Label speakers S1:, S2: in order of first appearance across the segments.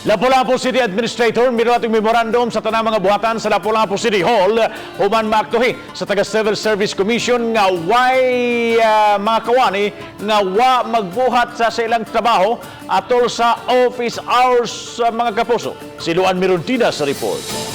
S1: Lapu-Lapu City Administrator midulat og memorandum sa tanang mga buhatan sa Lapu-Lapu City Hall human maaktuhi sa taga Civil Service Commission nga way mga kawani nga wa magbuhat sa ilang trabaho atol sa office hours sa mga kapuso. Si Luan Mirundina sa report.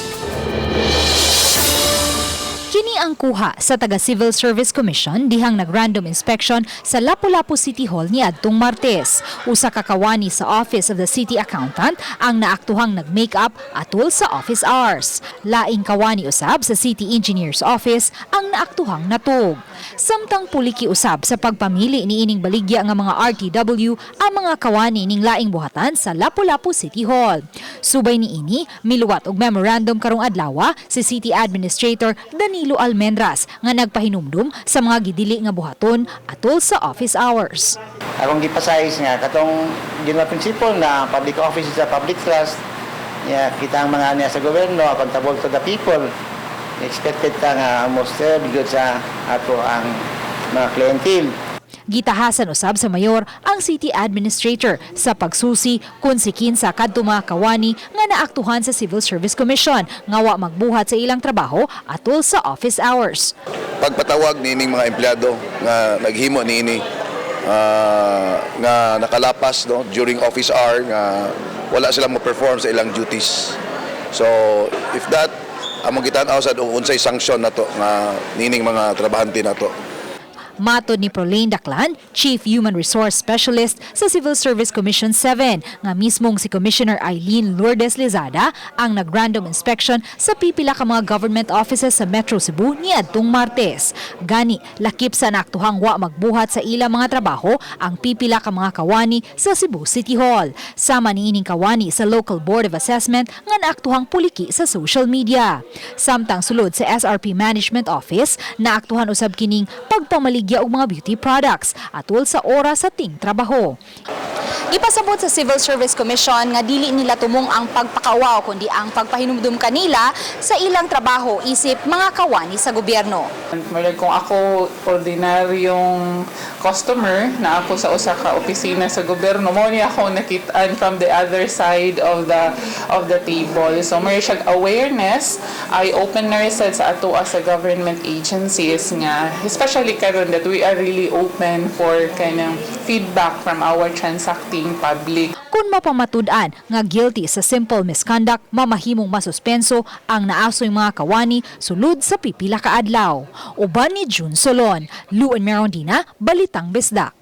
S2: Kini ang kuha sa taga Civil Service Commission dihang nag-random inspection sa Lapu-Lapu City Hall niadtong Martes. Usa ka kawani sa Office of the City Accountant ang naaktuhang nag-make-up atol sa office hours. Laing kawani usab sa City Engineer's Office ang naaktuhang natug. Samtang puliki usab sa pagpamili niining baligya nga mga RTW ang mga kawani ning laing buhatan sa Lapu-Lapu City Hall. Subay niini, miluwat og memorandum karong adlaw si City Administrator Danilo Almendras nga nagpahinumdum sa mga gidili nga buhaton atol sa office hours.
S3: Akong gipasayos nga katong general principle na public office is a public trust ya, kita ang mga niya sa gobyerno accountable to the people. Expected ta nga mo serve gyud sa ato ang mga clientele.
S2: Gitahasan usab sa mayor ang city administrator sa pagsusi kung si kinsa kadto mga kawani nga naaktuhan sa Civil Service Commission nga wa magbuhat sa ilang trabaho atol sa office hours.
S4: Pagpatawag niining mga empleyado nga naghimo niini nga nakalapas, no, during office hour nga wala sila mo perform sa ilang duties. So if that among gitan-aw sad unsay sanction nato nga niining mga trabahante nato.
S2: Matod ni Prolaine Daclan, Chief Human Resource Specialist sa Civil Service Commission 7, nga mismong si Commissioner Eileen Lourdes Lizada ang nag-random inspection sa pipila ka mga government offices sa Metro Cebu niadtong Martes. Gani, lakip sa naaktuhang wa magbuhat sa ilang mga trabaho ang pipila ka mga kawani sa Cebu City Hall. Sama niining kawani sa Local Board of Assessment nga naaktuhang puliki sa social media. Samtang sulod sa SRP Management Office, naaktuhan usab kining pagpamaligya og mga beauty products atol sa oras sa ting trabaho. Gipasabot sa Civil Service Commission nga dili nila tumong ang pagpakauwaw kundi ang pagpahinumdum kanila sa ilang trabaho isip mga kawani sa gobyerno.
S5: Murag kung ako ordinaryong customer na ako sa usa ka opisina sa gobyerno, mao ni ako nakitaan from the other side of the table. So may siya awareness, eye opener sad sa ato as a government agencies nga especially karon that we are really open for kanang feedback from our transacting public.
S2: Kung mapamatud-an nga guilty sa simple misconduct, mamahimong masuspenso ang naasoy mga kawani sulod sa pipila ka adlaw. Uban ni June Solon, Luan Merondina, Balitang Bisdak.